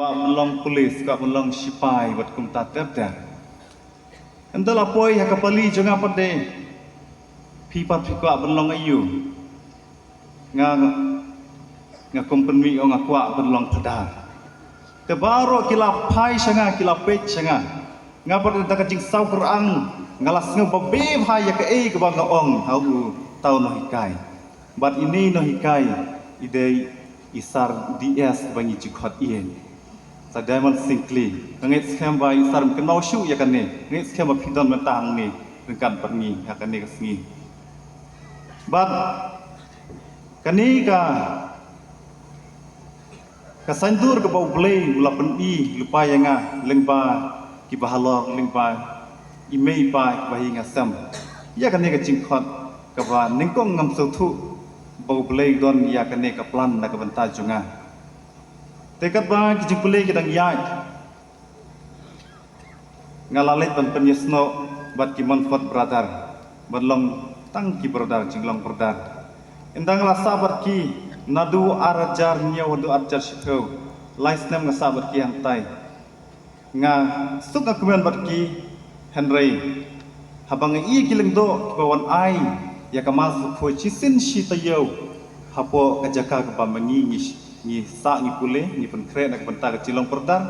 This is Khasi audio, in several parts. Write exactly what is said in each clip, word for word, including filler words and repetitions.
Kwah ban long police, kwah ban long sipai, wat kumta ter ter. Ynda la poi ha ka pali jong nga pat de, phi pat phi kwah ban long aiu? Nga, nga kum pynmih ong nga kwah ban long phadar. Te baroh ki la phai sha nga, ki la peit sha nga. Nga pat da ka jingsaw kyrang, nga la sngew ba beh bha ïa kaei kaba nga ong ha u taw nonghikai. Bad ine i nonghikai i dei i Sir D S ba ngi ju khot ïa. Sir Diamond Syngkli. Nga ngeit skhem ba i Sir ym kynmaw shuh ïa kane. Nga ngeit skhem ba phi don mynta hangne ryngkat bad ngi ha kane ka sngi. Bad kane ka, ka saiñdur kaba U Blei u la pyni lypa ïa nga lyngba kiba halor, lyngba i mei i pa kiba hi nga sem. Ïa kane ka jingkhot kaba nyngkong ngam sngewthuh ba U Blei u don ïa kane ka plan na ka bynta jong nga. Te katba ki jingpule ki dang ïaid, nga la leit ban pynïasnoh bad ki Montfort brother, ban long tang ki brother, jinglong brother. Ynda nga la sah bad ki naduh ar hajar hynñiew haduh ar hajar shiphew, lai snem nga sah bad ki hangtai. Nga suk nga kmen bad ki, hynrei haba nga ïohi ki lyngdoh kiba wan ai ïa ka Mass Bakhuid shisien shi taïew hapoh ka jaka kaba ma ngi ngi, ngi sah ngi pule, ngi pynkhreh na ka bynta ka jinglong brother,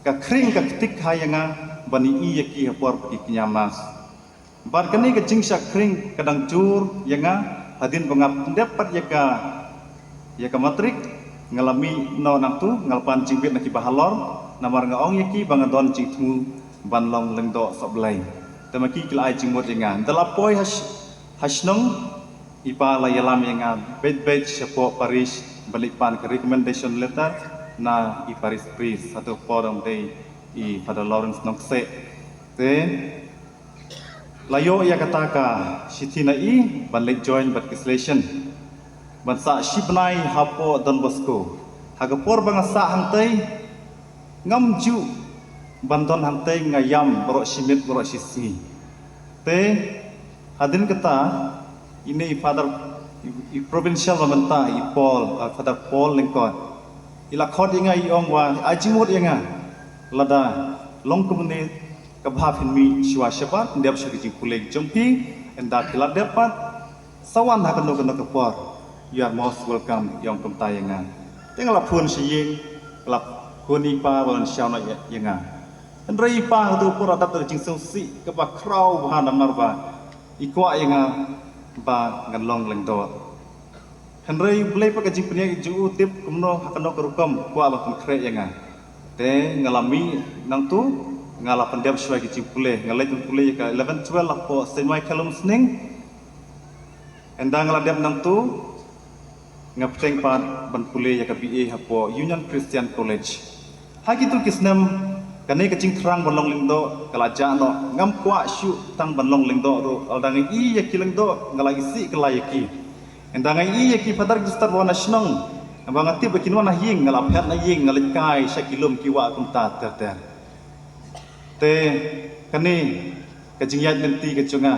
ka khring ka ktik ha ïa nga ban ïohi ïa ki ha por ba ki kñia Mass. Bad kane ka jingshah khring ka dang jur ïa nga hadien ba nga pyndep pat ïa ka, ïa ka matrik. Nga la mih noh nangtu, nga la pan jingbit na kiba halor, namar nga ong ïa ki ba nga don jingthmu ban long lyngdoh sohblei. Te ma ki ki la ai jingmut ïa nga. Ynda la poi ha sh-, ha shnong, i pa la ïalam ïa nga beit beit shapoh parish ban leit pan ka recommendation letter na i parish priest, hato por ong dei i Father Lawrence Nongkseh. Te la ïoh ïa kata ka shithi na i ban leit join bad ki Salesian ban sah shi bnai hapoh Don Bosco. Ha ka por ba nga sah hangtei, ngam ju ban don hangtei, nga ïam baroh shi miet baroh shi sngi. Te hadien kata, ine i Father, i, i provincial ba mynta, i Paul, ah, Father Paul Lyngkot, i la khot ïa nga, i ong ba ai jingmut ïa nga, lada long kumne, kaba phin mih shuwa shabar pyndep sha ki jingpule jong phi. Ynda phi la dep pat, sa wan ha kano kano ka por, you are most welcome, i ong kumta ïa nga. Te nga la phone sha ïing, la phone i pa ba la shah noh ïa, ïa nga. Hynrei i pa ha kato ka por la dap da ka jingsngewsih kaba khraw bha namar ba i kwah ïa nga ba ngan long lyngdoh. Hynrei U Blei pat ka jingpynïaid jong u, tip kumno ha kano ka rukom, kwah ban pynkhreh ïa nga. Te nga la mih nangtu, nga la pyndep shuwa ki jingpule, nga leit ban pule ïa ka eleven twelve hapoh Saint Michael Umsning. Ynda nga la dep nangtu, nga bteng pat ban pule ïa ka B A hapoh Union Christian College. Ha kito ki snem, kane ka jingthrang ban long lyngdoh ka la jah noh, ngam kwah shuh tang ban long lyngdoh ruh, lada nga ïohi ïa ki lyngdoh nga la isih kylla ïa ki. Ynda nga ïohi ïa ki Father Gister ba wan na shnong, ba nga tip ba kin wan na ïing, nga la phet na ïing, nga leit kai sha ki lum ki wah kumta ter ter. Te kane ka jingïaid lynti ka jong nga.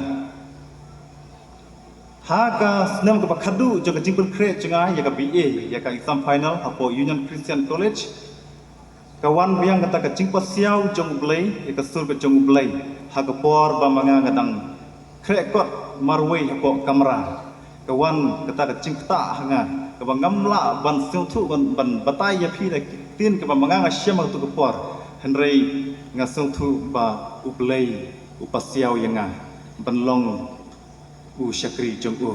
Ha ka snem kaba khatduh jong ka jingpynkhreh jong nga ïa ka B A, ïa ka exam final hapoh Union Christian College, ka wan biang kata ka jingpasiaw jong U Blei, ïa ka sur ka jong U Blei, ha ka por ba ma nga nga dang khreh kot marwei hapoh kamra. Ka wan kata ka jingktah ha nga, kaba ngam lah ban sngewthuh, ban, ban batai ïa phi da ki ktien kaba ma nga nga shem ha kato ka por. Hynrei nga sngewthuh ba U Blei u pasiaw ïa nga ban long u shakri jong u.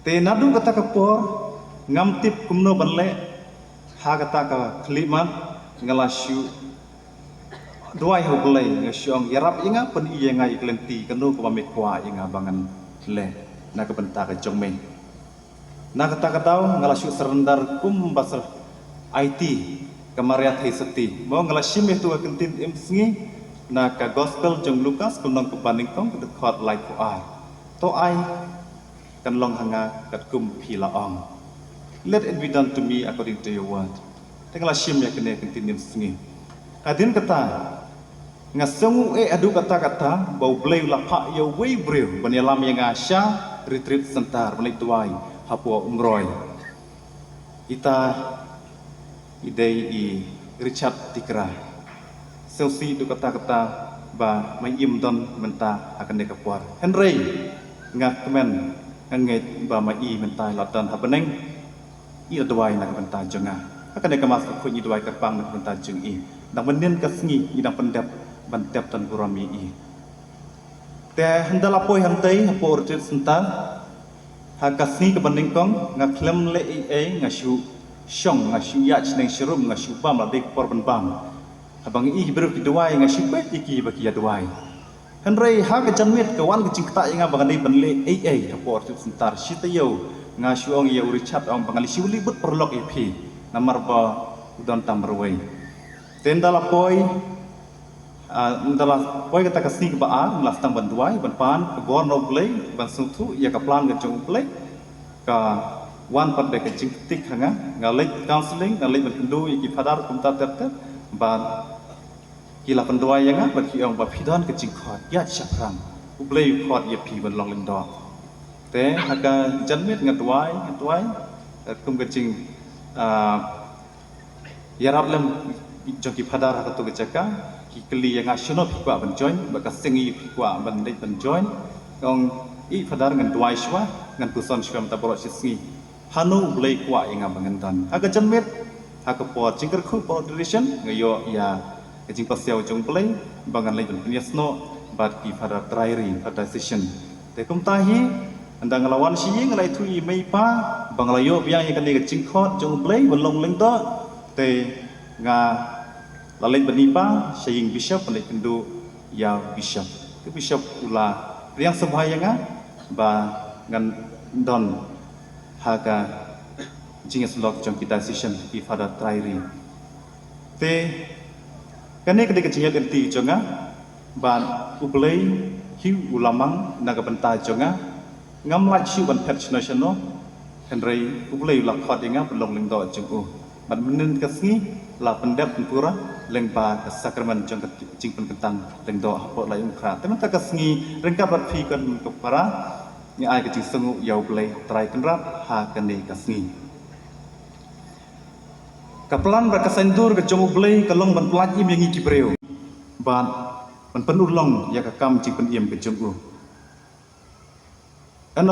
Te naduh kata ka por, ngam tip kumno ban leh, ha kata ka khyllipmat, nga la shu duwai ha U Blei, nga shu ong, ïarap ïa nga, pyni ïa nga ïa ka lynti, kano kaba me kwah ïa nga ba ngan leh na ka bynta ka jong me. Na kata ka daw nga la shu surrender kum ba sar aiti ka Maria Theisotti. Mo nga la shim ïa tu ka ktien im sngi na ka Gospel jong Lukas, ka lynnong kaba nyngkong, ka dkhot laiphew ar. To ai kan long ha nga katkum phi la ong. Let it be done to me according to your word. Te nga la shim ïa kane ka ktien im sngi. Hadien kata, nga sngew eh haduh katta katta ba U Blei u la phah ïa uwei u briew ban ïalam ïa nga sha retreat center ban leit duwai hapoh Umroi. Ita I dei i Richard Tikra. Sngewsih du katta katta ba ma i im don mynta ha kane ka por. Hynrei nga kmen, nga ngeit ba ma i mynta i la don ha bneng, i la duwai na ka bynta jong nga. Ha kane ka Mass Bakhuid ngi duwai kyrpang na ka bynta jong i. Dang mynnin ka sngi ngi dang pyndep ban tep don burom ïa i. Te hynda la poi hangtei hapoh Retreat Centre, ha ka sngi kaba nyngkong nga khlem leh ei ei, nga shu shong, nga shu ïaid shnong sha rum, nga shu bam la dei ka por ban bam. Haba nga ïohi ki briew ki duwai, nga shu peit ïa ki ba ki ïa duwai. Hynrei ha ka janmiet ka wan ka jingktah ïa nga ba ngan dei ban leh ei ei hapoh Retreat Centre. Shi taïew nga shu ong ïa u Richard, ong ba ngan leit shu leit bud paralok ïa phi, namar ba u don tam marwei. Te hynda la poi, ah, hynda la poi kata ka sngi kaba ar, nga la sdang ban duwai, ban pan ka bor na U Blei, ban sngewthuh ïa ka plan ka jong U Blei. Ka wan pat da ka jingktik ha nga, nga leit counselling, nga leit ban kynduh ïa ki Father kumta ter ter, bad ki la pynduwai ïa nga, bad ki ong ba phi don ka jingkhot, ïaid shaphrang, U Blei u khot ïa phi ban long lyngdoh. Te ha ka janmiet nga duwai, nga duwai, eh, kum ka jing, ah, ïarap lem jong ki Father ha kato ka jaka, ki kylli ïa nga shano phi kwah ban join, bad ka seng aïu phi kwah ban leit ban join. Nga ong, i Father, ngan duwai shuwa, ngan puson shuwa mynta baroh shi sngi. Hano U Blei kwah ïa nga ba ngan don. Ha ka janmiet, ha ka por jingkyrkhu, por ordination, nga ïoh ïa ka jingpasiaw jong U Blei ba ngan leit ban pynïasnoh bad ki Father Trai Ri, Father Decision. Te kumta hi, hynda nga la wan sha ïing, nga la ïathuh ïa i mei i pa ba nga la ïoh biang ïa kane ka jingkhot jong U Blei ban long lyngdoh. Te nga la leit bad i pa sha ïing Bishop, ban leit kynduh ïa u Bishop. Te u Bishop u la pdiang sngewbha ïa nga ba ngan don ha ka jingïasyllok jong ki Decision, ki Father Trai Ri. Te kane ka dei ka jingïaid lynti jong nga, bad U Blei hi u la mang na ka bynta jong nga. Ngam lah shuh ban phet shano shano, hynrei U Blei u la khot ïa nga ban long lyngdoh jong u. Bad mynnin ka sngi la pyndep pynpura lyngba ka sakramen jong ka jingpynkyntang lyngdoh hapoh Laitumkhrah. Te mynta ka sngi ryngkat bad phi, ko para, nga ai ka jingsngewnguh ïa U Blei Trai Kynrad ha kane ka sngi. Ka plan bad ka saiñdur ka jong U Blei ka long ban pyllait im ïa ngi ki briew, bad ban pynurlong ïa ka kam jingpynim ka jong u. Em,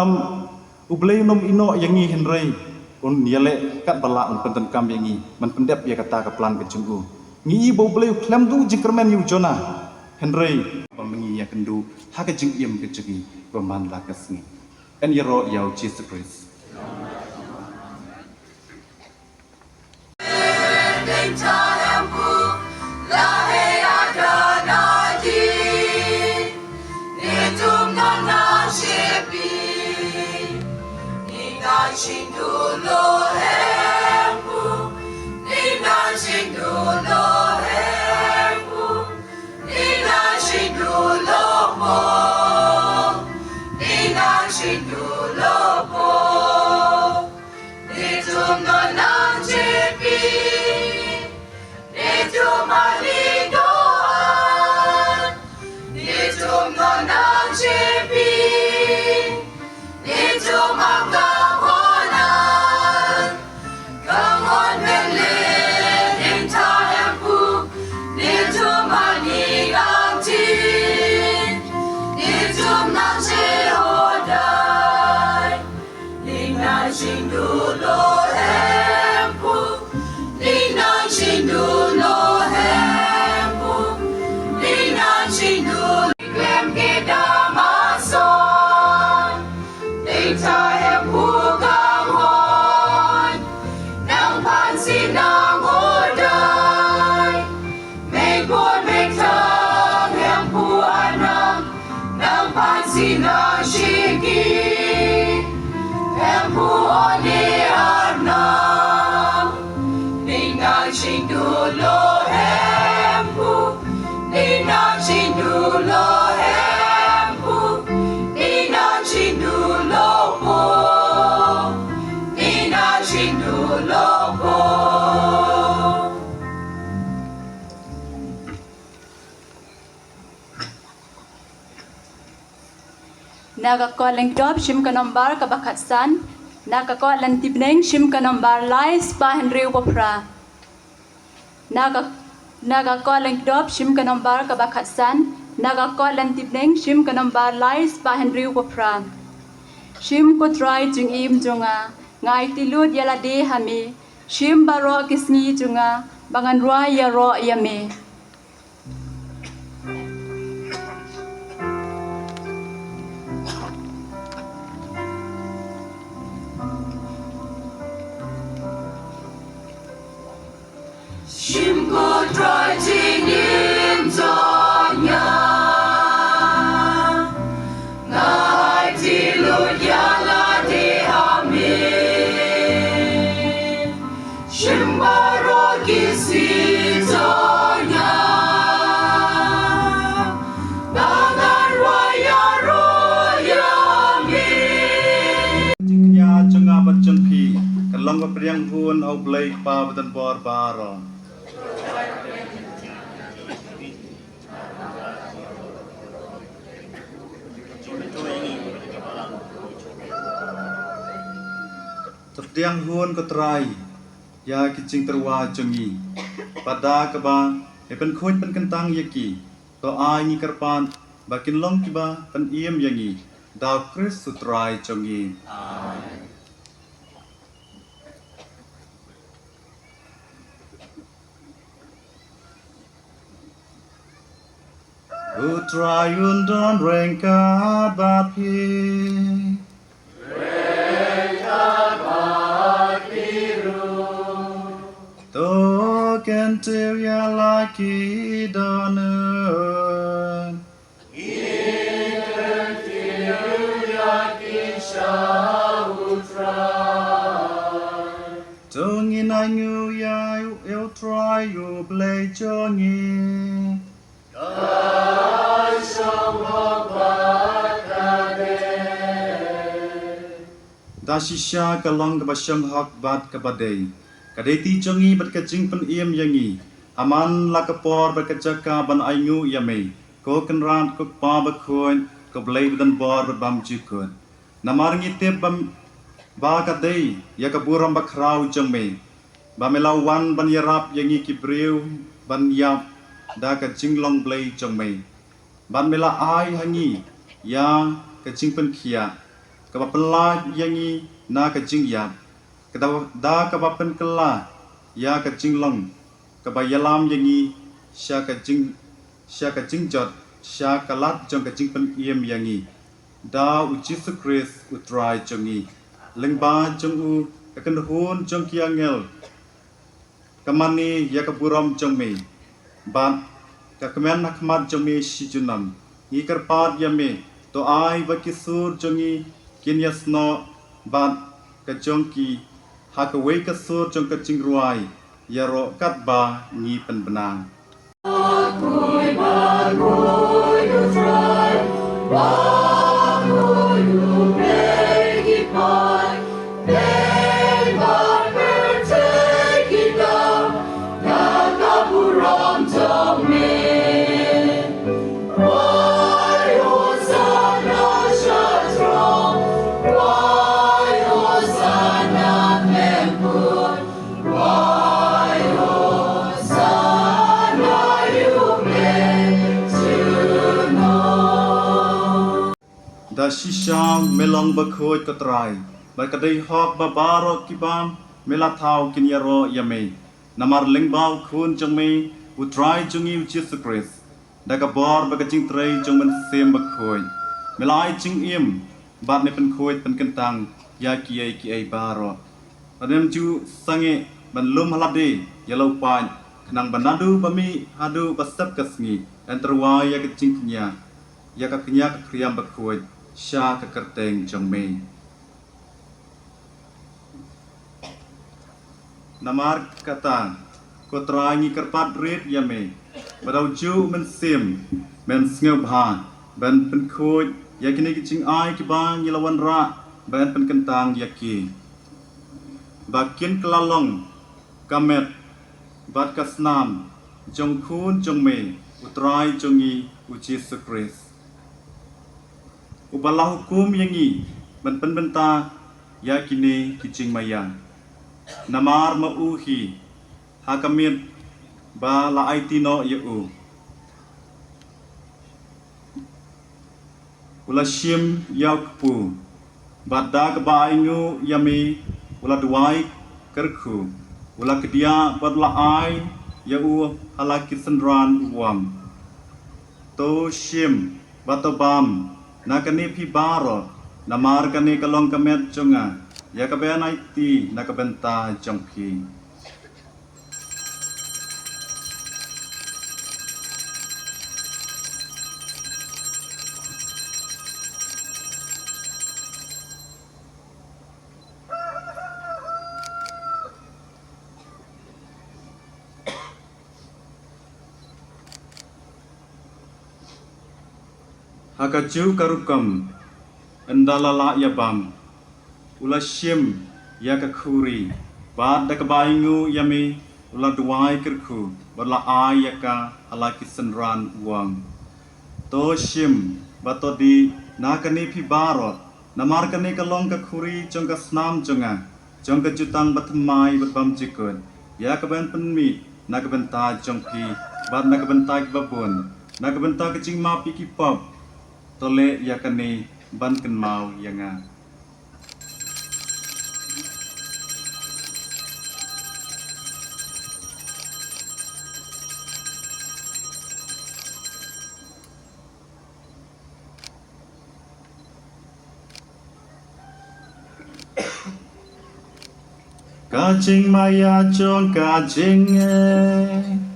U Blei um ïehnoh ïa ngi, hynrei un ïaleh katba lah, un pyndonkam ïa ngi ban pyndep ïa kata ka plan ka jong u. Ngi i ba U Blei u khlem duh jingkyrmen ïa u Jonah, hynrei ba ma ngi ïakynduh ha ka jingim ka jong ngi ba man la ka sngi. Yn ïaroh ïa U Jisu Khrist. Na ka kot lyngdoh shim ka nombar kaba khatsan, na ka kot lynti bneng shim ka nombar lai spah hynriew phew phra. Na ka, na ka kot lyngkdop shim ka nombar kaba khatsan, na ka kot lyntipneng shim ka nombar lai spah hynriew phew phra. Shim ko Trai jingim jong nga, nga aiti lut ïa lade ha me. Shim baroh ki sngi jong nga ba ngan rwai ïaroh ïa me. Shim ko Trai jingim jong nga, nga aiti lut ïa lade ha me. Shim baroh ki sngi jong nga ba ngan rwai ïaroh ïa me. Jingkñia jong nga bad jong phi kan long ba pdiang hun ha U Blei Kpa badonbor baroh. To pdiang hun ko Trai ïa ki jingtyrwa jong ngi, bad da kaba me pynkhuid pynkyntang ïa ki, to ai ngi kyrpad ba kin long kiba pynim ïa ngi, da U Khrist U Trai jong ngi. Amen. U Trai un don ryngkat bad phi. To kyntiew ïa la ki dohnud. To ngin ainguh ïa U Trai U Blei jong ngi. Da shisha ka long kaba shonghok bad kaba dei ka dei ti jong ngi bad ka jingpynim ïa ngi ha man la ka por bad ka jaka ban ainguh ïa me, ko Kynrad, ko Kpa Bakhuid, ko Blei badonbor bad bymjukut. Namar ngi tip ba, ba ka dei ïa ka burom bakhraw jong me ba me la wan ban ïarap ïa ngi ki briew ban ïap da ka jinglong Blei jong me. Bad me la ai ha ngi ïa ka jingpynkhiah kaba pynlait ïa ngi na ka jingïap, ka da, da kaba pynkylla ïa ka jinglong kaba ïalam ïa ngi sha ka jing, sha ka jingjot, sha ka lad jong ka jingpynim ïa ngi, da U Jisu Khrist U Trai jong ngi. Lyngba jong u ka kynhun jong ki angel ka mane ïa ka burom jong me, bad ka kmen ha khmat jong me shi junom. Ngi kyrpad ïa me, to ai ba ki sur jong ngi kin ïasnoh, bad ka jong ki ha kawei ka sur jong ka jingrwai ïaroh katba ngi pynbna. Da shisha me long bakhuid ko Trai, bad ka dei hok ba baroh kiba me la thaw kin ïaroh ïa me. Namar lyngba u Khun jong me, u Trai jong ngi u Jisu Khrist, da ka bor bad ka jingtrei jong u Mynsiem Bakhuid, me la ai jingim bad me pynkhuid pynkyntang ïa kiei kiei baroh. Bad mem ju sangeh ban lum ha lade ïa la u paid, khnang ba naduh ba mih haduh ba sep ka sngi yn tyrwa ïa ka jingkñia, ïa ka kñia ka khriam bakhuid sha ka kyrteng jong me. Namar kata ko Trai ngi kyrpad rit ïa me, ba da u juh u Mynsiem men sngewbha ban pynkhuid ïa kine ki jingai kiba ngi la wanrah ban pynkyntang ïa ki, ba kin kylla long ka met bad ka snam jong u Khun jong me, u Trai jong ngi u Jisu Khrist, uba la hukum ïa ngi ban pynbynta ïa kine ki jingmaïa. Namar ma u hi ha ka miet ba la aiti noh ïa u. U la shim ïa u kpu, bad da kaba ainguh ïa me u la duwai kyrkhu, u la kdiah bad u la ai ïa u ha la ki synran u ong, to shim bad to bam na kane phi baroh, namar kane ka long ka met jong nga, ïa kaba ngan aiti na ka bynta jong phi. Ha kajuh ka rukom, ynda la lah ïa bam, u la shim ïa ka khuri, bad da kaba ainguh ïa me u la duwai kyrkhu bad u la ai ïa ka ha la ki synran u ong, to shim bad to dih na kane phi baroh, namar kane ka long ka khuri jong ka snam jong nga, jong ka jutang bathymmai bad bymjukut, ïa kaban pynmih na ka bynta jong phi bad na ka bynta kiba bun, na ka bynta ka jingmap ïa ki pop. To leh ïa kane ban kynmaw ïa nga. Ka jingmaïa jong ka jingngeit.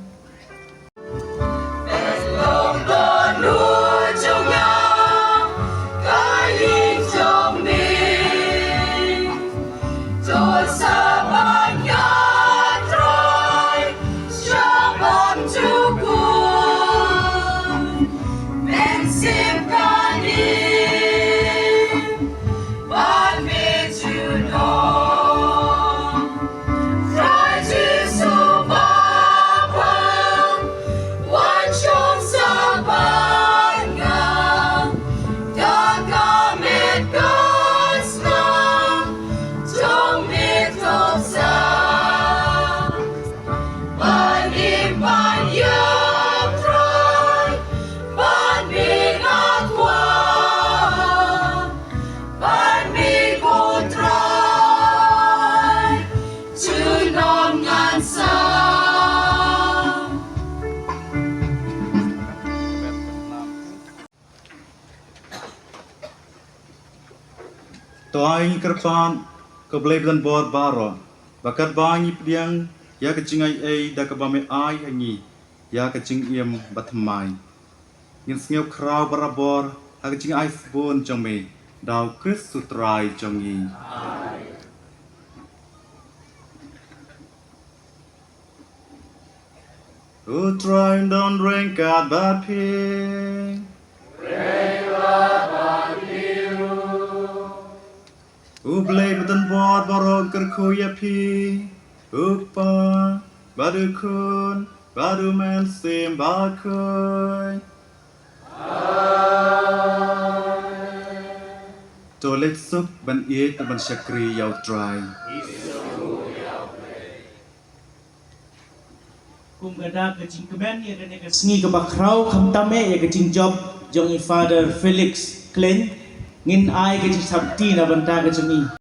To ai ngi kyrpad, ko Blei ba don bor baroh, ba katba ngi pdiang ïa ka jingaiei da kaba me ai ha ngi ïa ka jingim bathymmai, ngin sngew khraw barabor ha ka jingai sbun jong me, da U Khrist U Trai jong ngi. U Trai un don ryngkat bad phi. U Blei ba don bor baroh un kyrkhu ïa phi, U Kpa, bad U Khun, bad U Mynsiem Bakhuid. To leit suk ban ïeit ban shakri ïa U Trai. Kum ka dak ka jingkmen ïa kane ka sngi kaba khraw, khamtam eh ïa ka jingjop jong i Father Felix Klein, ngin ai ka jingsngewbha na bynta ka jong i.